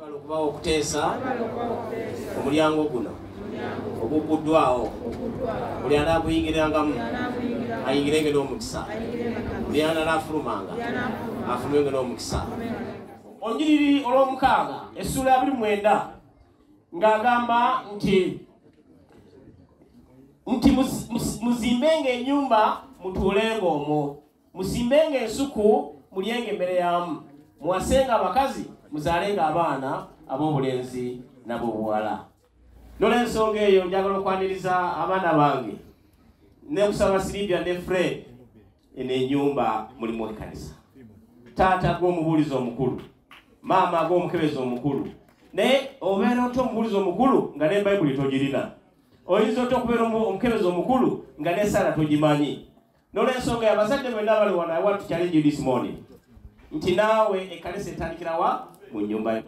Webale okubawo okuteesa omulyango guno oguguddwawo, buli anaaguyingirangamu ayingirenge n'omukisa, buli anaafulumanga afulumenge n'omukisa. Olunyiriri olw'omukaaga essuula 29 ng'agamba nti muzimbenga ennyumba mutuulenga omwo, musimbenga ensuku mulyenga emmere yaamu, muwasenga abakazi muzaalenga abaana ab'obulenzi n'ab'obuwala. N'olwensonga eyo njagala okwaniriza abaana bange nekusaba Silivia ne Fred, eno ennyumba mulimu ekkanisa. Taata gw'omubuulizi omukulu, maama gw'omukebezi omukulu, naye obeera otya omubuulizi omukulu nga ne Bayibuli togirina? Oyinza otya okubeera omukebezi omukulu nga n'essaala togimanyi? N'olwensonga eyo abazadde bwenna bali wano, I want to challenge you this morning nti naawe ekkanisa etandikira wa? Mu nnyumba yo.